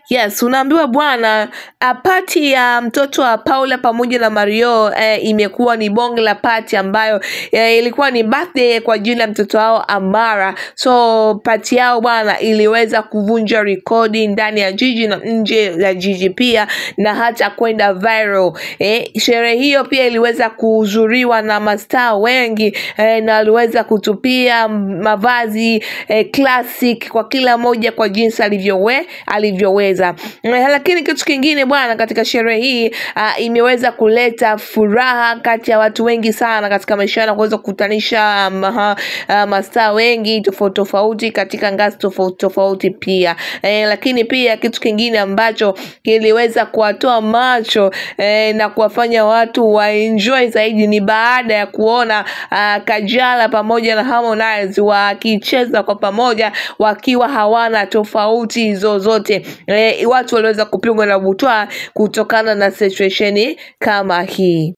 Yes, unaambiwa bwana, party ya mtoto wa Paula pamoja na Mario imekuwa ni bonge la party ambayo ilikuwa ni birthday kwa ajili ya mtoto wao Amara. So party yao bwana iliweza kuvunja rekodi ndani ya jiji na nje ya jiji pia, na hata kwenda viral. Sherehe hiyo pia iliweza kuhudhuriwa na mastaa wengi na waliweza kutupia mavazi classic kwa kila moja kwa jinsi alivyoweza. Lakini kitu kingine bwana, katika sherehe hii imeweza kuleta furaha kati ya watu wengi sana katika maisha na kuweza kukutanisha mastaa wengi tofauti tofauti katika ngazi tofauti tofauti pia. Lakini pia kitu kingine ambacho kiliweza kuwatoa macho na kuwafanya watu waenjoy zaidi ni baada ya kuona Kajala pamoja na Harmonize wakicheza kwa pamoja wakiwa hawana tofauti zozote. Watu waliweza kupigwa na butwa kutokana na situation kama hii.